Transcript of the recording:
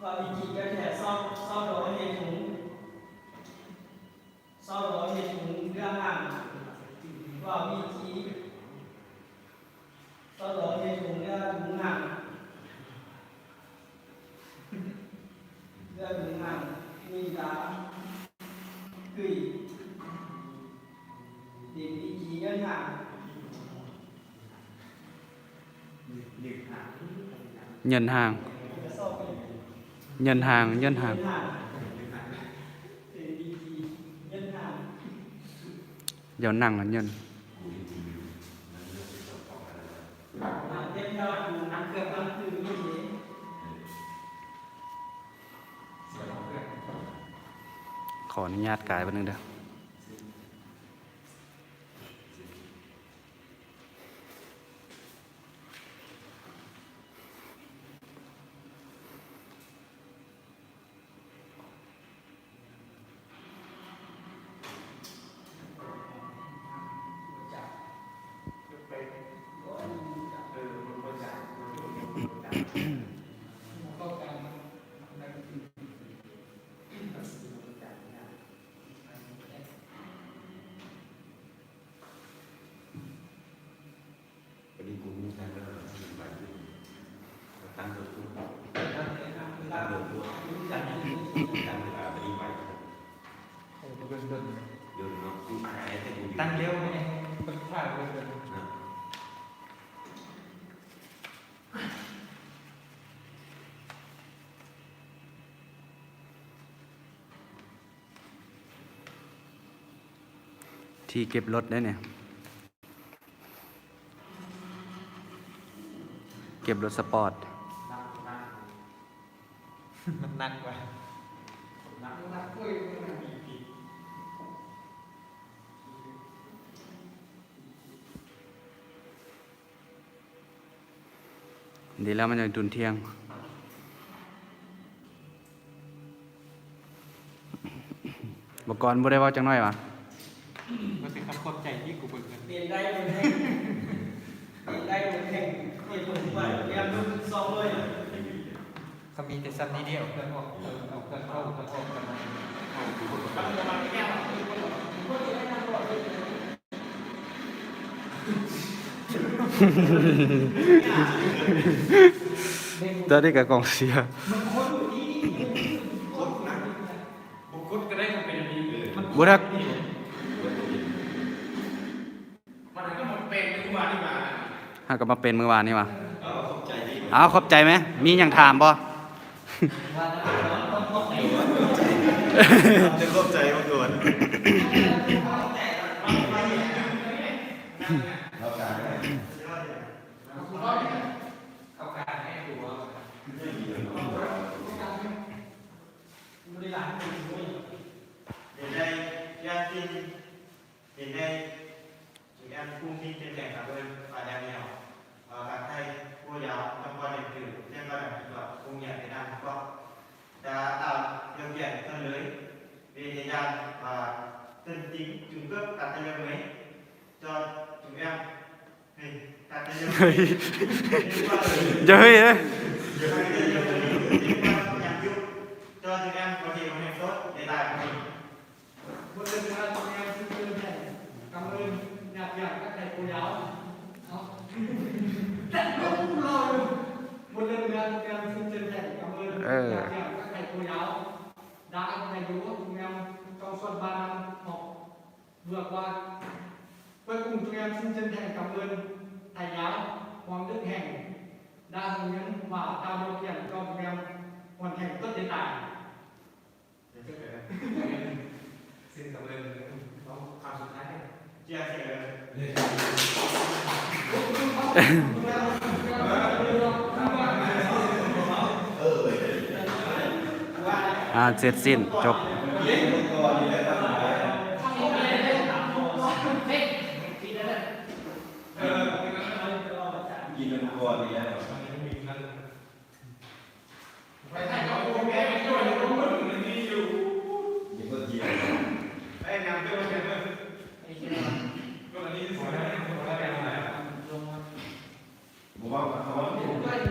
ວິທີການແທດຊອກ ຊອກດອກເຫັດຫຸງ ຊອກດອກເຫັດຫຸງເລື່ອງຫາງ ວ່າວິທີ ຊອກດອກເຫັດຫຸງເລື່ອງຫາງ ເລື່ອງຫາງ ມີດາ ກຶ້ຍ ເປັນວິທີເງິນຫາງ. ເງິນຫາງ ເງິນຫາງ ເງິນຫາງ ເຈົ້ານັ່ງລະເງິນ ຂໍອະນຸຍາດກາຍແປັບໜຶ່ງເດີ້. ຕັ້ງເລັວແນ່ ເບິ່ງຖ້າເບິ່ງ ທີ່ເກັບລົດໄດ໋ນີ້ ເກັບລົດສະປອດ ມັນໜັກວ່າ. ດີແລ້ວມັນຍັງດຸນທ່ຽງ. ບໍ່ກ່ອນບໍ່ໄດ້ເວົ້າຈັກໜ້ອຍຫວາ? ວ່າແຕ່ຄຳຂອບໃຈທີ່ກູເບິ່ງກັນ ເປັນໄດ້ເປັນແຮງ ເປັນໄດ້ເປັນແຮງ ເປັນຄົນທີ່ວ່າແນມລຸ້ນຊອງເລີຍ. ເຂົາມີແຕ່ຊ່ຳນີ້ເດ້ ເອົາເຄື່ອງອອກ ເອົາເຄື່ອງເຂົ້າ ເອົາເຄື່ອງອອກກັນ. ຕອນນີ້ກໍກອງເຊຍ ບໍ່ກົດກໍໄດ້ ມັນເປັນອັນນີ້ ບໍ່ໄດ້ ມັນກໍມາເປັນມື້ວານນີ້ມາ ຫາກໍມາເປັນມື້ວານນີ້ມາ. ເອົາ ຂອບໃຈ ເອົາ ຂອບໃຈແມະ ມີຫຍັງຖາມບໍ່? ຈະຂອບໃຈມາກ່ອນ. ເປັນໄດ້ຢ່າງທີ່ ເປັນໄດ້ ເປັນການຄຸ້ມທີ່ເປັນແຂກຮັບເຊີນ ວ່າແນວແນວ ເອີ ການໃຊ້ຜູ້ຍາວ ຈຳພວກເດັກຖື ແລະ ກໍນັກກິດຈະກອນໂຮງຮຽນໄດ້ນຳພວກ ຈະເອົາເລື່ອງຂຽນເພິ່ນເລີຍ ເວຍາຍາມ ວ່າ ເຊິ່ງຈິງ ຈຸງເກີບ ຕັດຕະເລີເມຍ ຈອດ ຈຸງແອມ ເຮີຍ ຕັດຕະເລີເມຍ ເຮີຍ ຢ່າເຮີຍເອີຍ ຕັດຕະເລີເມຍ ຈອດ ຈຸງແອມ ກໍທີ່ບໍ່ແມ່ນໂຕ ໄດ້ຫຼາຍກວ່ານີ້. ບົດເລີຍວ່າ ແນວຊຸມເຊີນແຫ່ງກຳເນີນ ຍາກຢາກກັບໃຫ້ຜູ້ຍາວ ເອົາ ແຕ່ເລື່ອງຜູ້ລອຢູ່ ບົດເລີຍວ່າ ແນວຊຸມເຊີນແຫ່ງກຳເນີນ ເອີ ຍາກຢາກກັບໃຫ້ຜູ້ຍາວ ດາໃຫ້ຢູ່ ແນວຕ້ອງສວນບ້ານນຳ ເນາະ ເລືອກວ່າ ເປີດກຸ່ມ ແນວຊຸມເຊີນແຫ່ງກຳເນີນ ໄທຍາວ ຫວັງດຶກແຫ່ງ ດາເງິນ ວ່າ ຕາບໍ່ປ່ຽນ ກໍແນວ ຫວັນແຫ່ງຕົດໄດ້ຕາຍ. ອ່າ ເສັດສິ້ນ ຈົບ. ບໍ່ເວົ້າກັບເຂົາ.